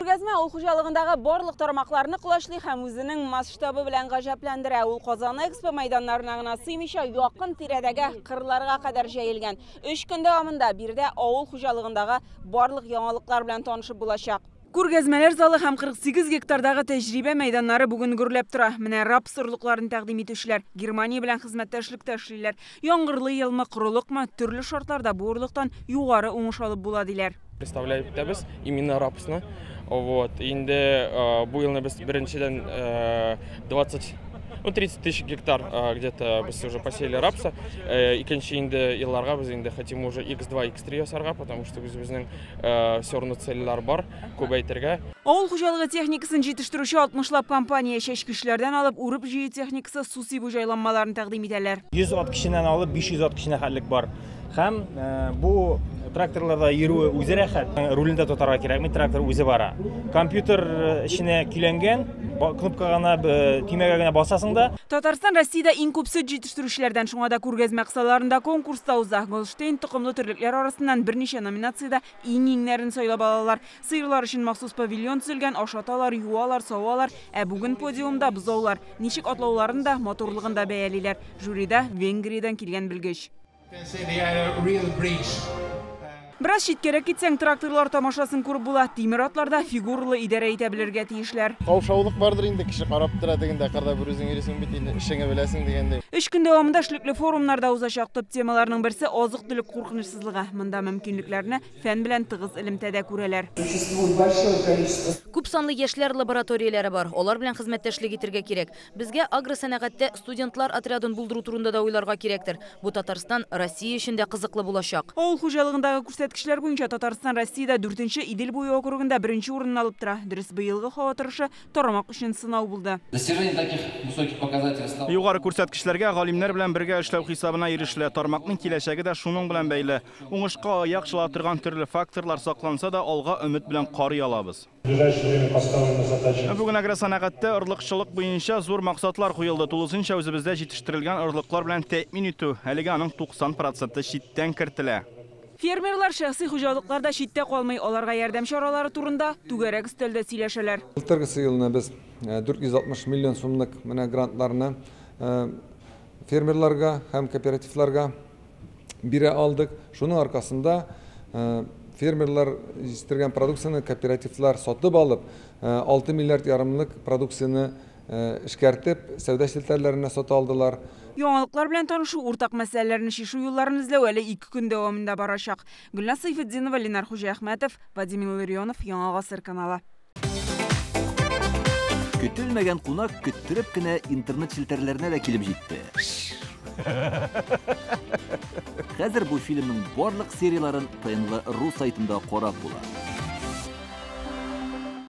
Күргәзмә авыл хуҗалыгындагы барлык тармакларны колачлый һәм үзенең масштабы белән гаҗәпләндерә. Ул Казан Экспо мәйданнарына гына сыймыйча, якын тирәдәге кырларга кадәр җәелгән. 3 көн дәвамында биредә авыл хуҗалыгындагы барлык яңалыклар белән танышып булачак. Күргәзмәләр залы һәм 48 гектардагы тәҗрибә мәйданнары бүген гөрләп тора. Менә рапс орлыкларын тәкъдим итүчеләр Германия белән хезмәттәшлектә эшлиләр. Яңгырлы елмы, корылыкмы, төрле шартларда бу орлыктан югары уңыш алып була диләр. Представлять итәбез именно рапсны. Вот. Инде бу елны без беренчедән 20, ну, 30 тысяч гектар где-то без уже посеяли рапса. Икенче инде елларга без инде хотим уже X2, X3 ясарга, потому что үзебезнең все равно цельләр бар, күбәйтергә. Авыл хуҗалыгы техникасын җитештерүче 60лап компания чәчкечләрдән алып урып-җыю техникасы, су сибү җайланмаларын тәкъдим итәләр. 100 ат көченнән алып 500 ат көченә хәтлек бар. Һәм бу тракторларда йөрүе үзе рәхәт. Рулендә тотарга кирәкми, трактор үзе бара. Компьютер эченә көйләнгән, кнопка гына, төймәгә генә басасың да. Татарстан Россиядә иң күп сөт җитештерүчеләрдән, шуңа да күргәзмә кысаларында конкурста уза. Голштейн токымлы терлекләр арасыннан берничә номинациядә иң-иңнәрен сайлап алалар. Сыерлар өчен махсус павильон төзелгән, ашаталар, юалар, савалар. Ә бүген подиумда бозаулар. Ничек атлауларын да, матурлыгын да бәялиләр. Жюрида Венгриядән килгән белгеч. Бераз читкәрәк китсәң, тракторлар тамашасын күреп була. Тимер атларда фигуралы идарә итә белергә тиешләр. Каушаулык бардыр инде, кеше карап тора дигәндә, кырда бер үзең йөрисең бит инде, эшеңне беләсең дигәндәй. 3 көн дәвамында эшлекле форумнарда узачак төп темаларның берсе азык-төлек куркынычсызлыгы. Монда мөмкинлекләрне фән белән тыгыз элемтәдә күрәләр. Күп санлы яшьләр лабораторияләре бар. Алар белән хезмәттәшлек итәргә кирәк. Безгә агросәнәгатьтә студентлар отрядын булдыру турында да уйларга кирәктер. Бу Татарстан Россия өчен дә кызыклы булачак. Авыл хуҗалыгындагы күрсәткечләр буенча Татарстан Россиядә 4-нче, Идел буе округында 1-нче урынны алып тора. Дөрес, быелгы һава торышы тармак өчен сынау булды. Достижение таких высоких показателей стало. Югары күрсәткечләргә галимнәр белән бергә эшләү хисабына ирешелә. Тармакның киләчәге дә шуның белән бәйле. Уңышка аяк чала торган төрле факторлар сакланса да, алга өмет белән карый алабыз. Бүген агросәнәгатьтә орлыкчылык буенча зур максатлар куелды. Тулысынча үзебездә җитештерелгән орлыклар белән тәэмин итү. Әлегә аның 90% читтән кертелә. Фермерлар шәхси хуҗалыкларда читтә калмый, аларга ярдәм чаралары турында түгәрәк өстәлдә сөйләшәләр. Былтыргысы елны без 460 миллион сумлык менә грантларны фермерларга һәм кооперативларга бирә алдык. Шуның аркасында фермерлар җитештергән продукцияне кооперативлар сатып алып, 6 миллиард ярымлык продукцияне эшкәртеп, сәүдә челтәрләренә сата алдылар. Яңалыклар белән танышу, уртак мәсьәләләрне чишү юлларын эзләү әле 2 көн дәвамында барачак. Гөлназ Сайфетдинова, Ленар Хуҗиәхмәтов, Вадим Илларионов, Яңа Гасыр каналы. Көтелмәгән кунак көттереп кенә интернет челтәрләренә дә килеп җитте. Хәзер бу фильмның барлык серияларын ТНВ рус сайтында карап була.